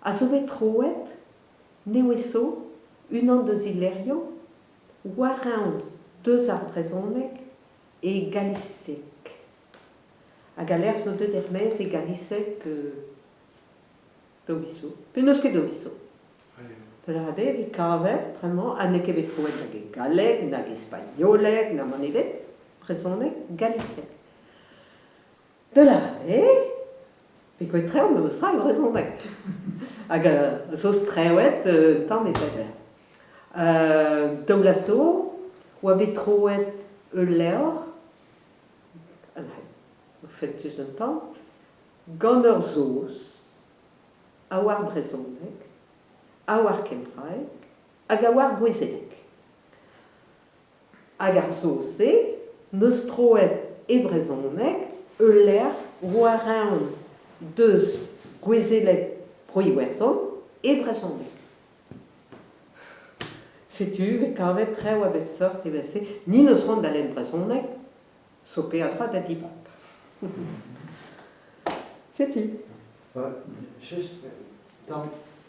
A zo bet troet nevez zo unan deus e levrioù war-eñv deus ar brezhoneg e galiseg. Hag al levr zo deuet er-maez e galiseg daou viz zo. Pe n'eus ket daou viz zo. Da lâret eo e vez kavet bremañ ha n'eo ket bet troet nag e galleg, nag e spagnoleg, na mann ebet, brezhoneg, galiseg. Da lâret eo e vez traoù memes tra e brezhoneg. Hag a zo strewet un tamm e pep lec'h. Daou vloaz zo oa bet troet ul levr, fentus un tamm, gant ur Saoz a oar brezhoneg, a oar kembraeg hag a oar gouezeleg. Hag ar Saoz-se 'neus troet e brezhoneg ul lec'h war-eeun deus gouezeleg Bro-Iwerzhon e brezhoneg. Setu 'vez kavet traoù a bep seurt evel-se. Ni 'neus c'hoant da lenn brezhoneg, zo peadra da dibab. Setu. Just tamm.